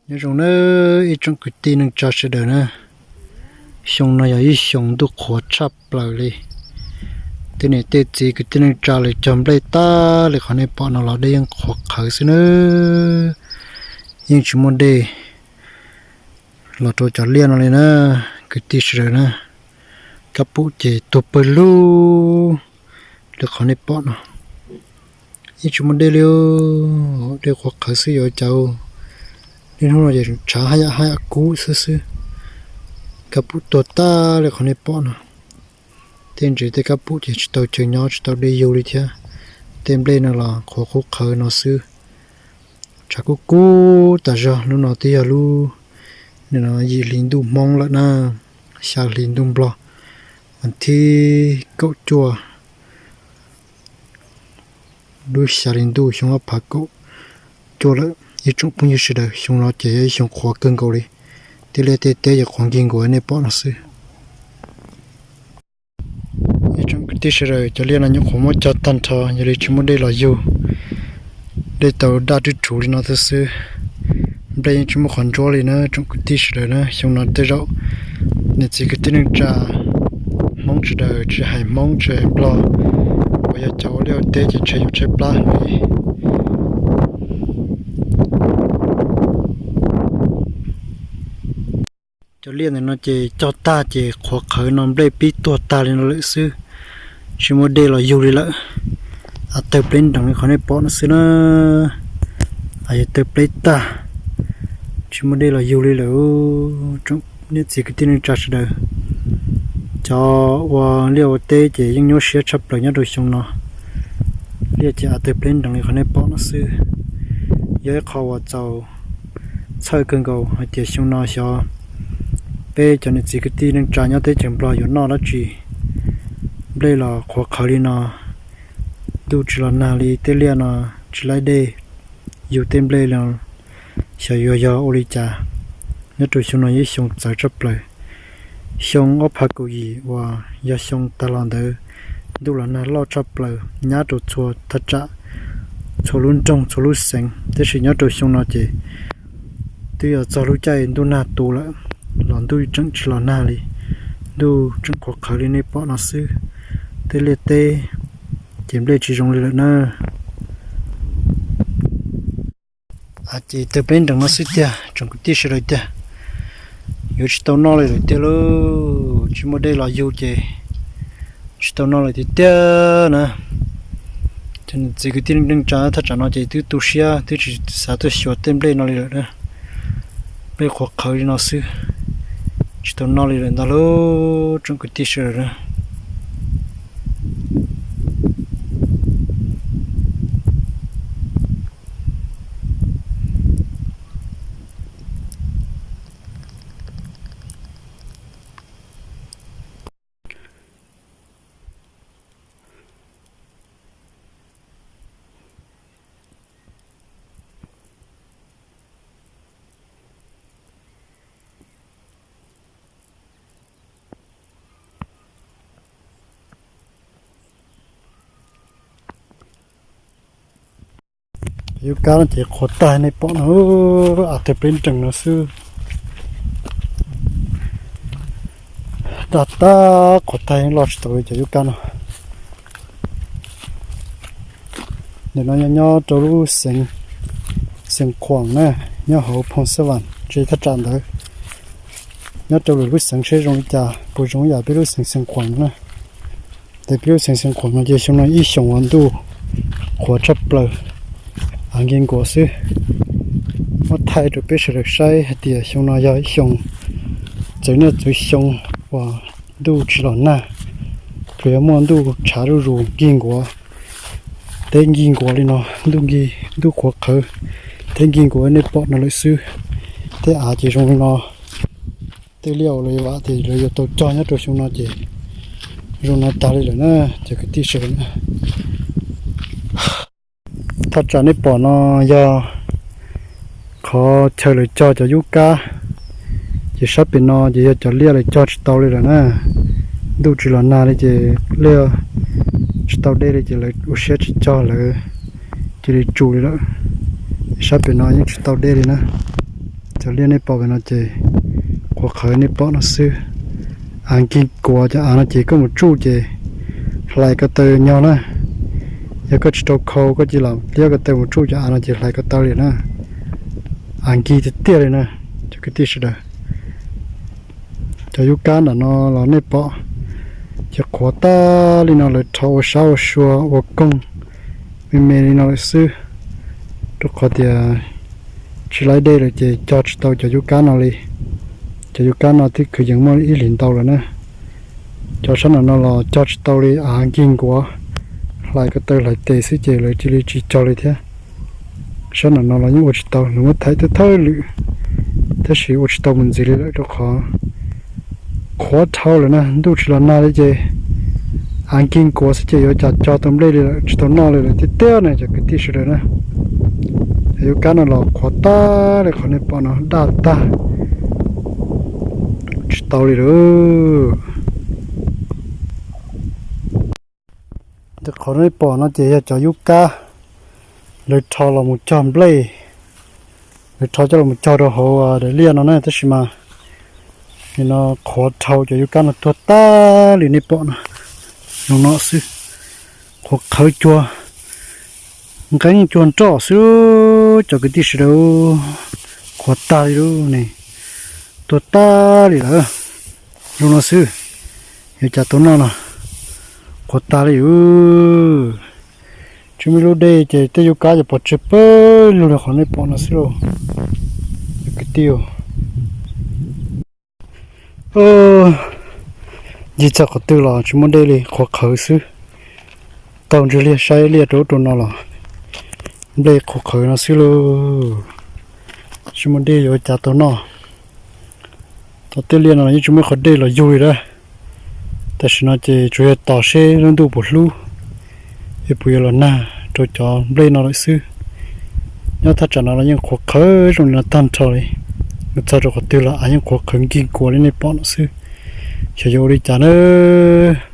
Nyob zoo nawb ib tsoom kwv tij neej tsa sawv daws na, xyoo no yog ib xyoo ntuj qhuav tshaj plaws li. Tej niam tej txiv kwv tij neej tsa lawv cog nplej tag li qhov nej pom no los dej yeej qhuav qhawv xwb nawb. Yeej tsis muaj dej los rau cov liaj no li na, kwv tij sawv daws na. Kab pum ces tuag pawg lug li qhov nej pom no. Yeej tsis muaj dej li, dej qhuav qhawv xwb yuav cas. Niaj hnub no ces tshav haj yam haj yam kub xwb xwb. Kab pum tuag tag li qhov nej pom no. Tej ntsev tej kab pum ces tsis tau chaw nyob tsis tau dej yug li thiab. Tej nplej no los qhuav qhuav qhawv no xwb. Tshav kub kub tas zog. Lub no twb yog lub, nim no yim hli ntuj Hmoob lawm na, xya hli ntuj Nplog, vas thib kaum cuaj lub xya hli ntuj xyoo ob phav kaum cuaj lawm. Ib tsoom phooj ywg sawv daws, xyoo no ces yog ib xyoo qhuav kawg nkaus li. Tej liaj tej teb ces qhuav nkig nkaus nej pom no xwb. Ib tsoom kwv tij sawv daws, cov liaj no nyuam qhuav muab cog tag nrho, yog li tsis muaj dej los yug, dej tau daj rwb rhuv li no xwb xwb. Nplej yeej tsis muaj qhov ntsuab li na tsoom kwv tij sawv daws na. Xyoo no tej zaum niam txiv kwv tij neej tsa Hmoob sawv daws, tsis hais Hmoob tsis hais Nplog, uas yog cov ua liaj ua teb ces ntshe yuav tshaib plab heev li. Cov liaj ntawm no ces cog tag ces qhuav qhawv no nplej pib tuag tag li no lawm xwb. Tsis muaj dej los yug li lawm. Av tawg pleb nrees li qhov nej pom no xwb na. Av yog tawg pleb tag, tsis muaj dej los yug li lawm. Tsoom niam txiv kwv tij neej tsa sawv daws, cov ua liaj ua teb ces yeej nyuaj siab tshaj plaws nyob rau xyoo no. Liaj ces av tawg pleb nrees li qhov nej pom no xwb. Yog ib qho uas txaus txhawj kawg nkaus hais tias xyoo no xyov peb cov niam txiv kwv tij neej tsa nyob teb chaws Nplog yuav noj dab tsi. Nplej los qhuav qhawv li no, ntuj tsis los nag li, tej liaj no tsis laib dej yug tej nplej los xyov yuav yog ua li cas. Nyob rau xyoo no yog ib xyoo txawv tshaj plaws. Xyoo ob phav kaum yim uas yog xyoo tag los ntawd, ntuj los nag loj tshaj plaws nyab rau txhua thaj tsam, txhua lub nroog txhua lub xeev, tab sis nyob rau xyoo no ces twb yog txog lub caij ntuj nag tu lawm los ntuj tseem tsis los nag li, ntuj tseem qhuav qhawv li nej pom no xwb. Tej liaj teb ces nplej tsis zoo li lawm na. Av ces tawg pleb nrees no xwb tiag tsoom kwv tij sawv daws tiag. Yuav tsis tau noj li lawm tiag lauj, tsis muaj dej los yug ces tsis tau noj lawm tiag tiag na. Cov niam txiv kwv tij neej tsa thaj tsam no ces twb tu siab twb tsis xav tuaj xyuas tej nplej no li lawm na. Nplej qhuav qhawv li no xwb, tsis tau noj li lawm ntag lauj tsoom kwv tij sawv daws na. Cov yub kab no ces qhuav tag nej pom no, av tawg pleb nrees no xwb. Daj tag qhuav tag loj tsis tau li cov yub kab no. Ntawm no nyob nyob rau lub xeev Xeev Khuam na, nyob hauv Phoos Xab Vam tsev thaj tsam ntawd. Nyob rau lwm lub xeev seb zoo li cas, puas zoo yam peb lub xeev Xeev Khuam no na. Ces peb lub xeev Xeev Khuam no ces xyoo no ib xyoos uas ntuj qhuav tshaj plaws, av nkig nkuav xwb. Muab thaij rau peb sawv daws saib hais tias xyoo no yog ib xyoo txawv niaj txawv xyoo uas ntuj tsis los nag, tsuas yog muaj ntuj tshav zuj zus nkig nkuav, teb nkig nkuav li no, ntuj nkig ntuj qhuav qhawv, teb nkig nkuav nej pom no lawm xwb. Tej av ces zoo li no, tej liaj uas lawv vam tias lawv yuav tau cog nyob rau xyoo no ces zoo no tag li lawm na, cov kwv tij sawv daws na. Thaj tsam nej pom no yog qhov chaw lawv cog cov yub kab, ces sab pem no ces yog cov liaj lawv cog tsis tau li lawm na. Ntuj tsis los nag li ces liaj tsis tau dej li ces lawv ua siab tsis cog lawv cia li tsum li lawm. Sab pem no yeej tsis tau dej li na. Cov liaj nej pom pem no ces qhuav qhawv nej pom no xwb. Av nkig kuav, cov av no ces koj mus tsuj ces hlais ko taw nyog na. Yog koj tsis tau khau koj cia li liab ko taw mus tsuj cov av no ces hlais ko taw li na. Av nkig tiag tiag li na, cov kwv tij sawv daws. Cov yub kab ntawm no los nej pom, ces qhuav tag li no, lawv rho ua sab ua sua ua koog me me li no lawm xwb, rau qhov tias tsis laib dej lawm ces cog tsis tau cov yub kab no li. Cov yub kab no twb kwv yees muaj ib hlis ntau lawm na. Cov sab ntawm no los cog tsis tau li, av nkig nkuav, hlais ko taw hlais tes xwb ces lawv cia li tsis cog li thiab. Sab ntawm no los yeej ua tsis tau, nws muab thaij thawj thawj lwm, tab sis ua tsis tau mus ntxiv li lawm rau qhov qhuav dhau lawm na, ntuj tsis los nag li ces av nkig nkuav xwb ces yuav cas cog tau nplej li lawm, tsis tau noj li lawm tiag tiag na cov kwv tij sawv daws na. Cov yub kab no los qhuav tag li qhov nej pom no, daj tag, tsis tau li lawm. Qhov nej pom no ces yog cov yub kab lawv rho los mus cog nplej, lawv rho coj los mus cog rau hauv daim liaj no na, tab sis mas nim no qhuav dhau, cov yub kab no tuag tag li nej pom no, zoo no xwb. Qhuav qhawv cuag nqeeb cuag nroj xwb cov kwv tij sawv daws, qhuav tag li lub ne, tuag tag li lawm. Zoo no xwb, yuav cas tau noj no, qhuav tag li. Tsis muaj ib lub dej ces tej yub kab yuav pov tseg pawg lug li qhov nej pom no xwb lauj, cov kwv tij. Ncig txog qhov twg los tsis muaj dej li, qhuav qhawv xwb. Taug ntswg liaj saib liaj rau ub rau no los nplej qhuav qhawv no xwb lauj. Tsis muaj dej yuav ua cas tau noj. Tom tej liaj no yeej tsis muaj qhov dej los yug li lawm. Tam sim no ces tsuas yog tos seb lub ntuj puas hlub, es puas yuav los nag rau cov nplej no lawm xwb. Nyob thaj tsam no los yeej qhuav qhawv zoo li no tag nrho li. Mus txog rau qhov twg los av yeej qhuav qhawv nkig nkuav li nej pom no xwb. Xyov yuav ua li cas nawb.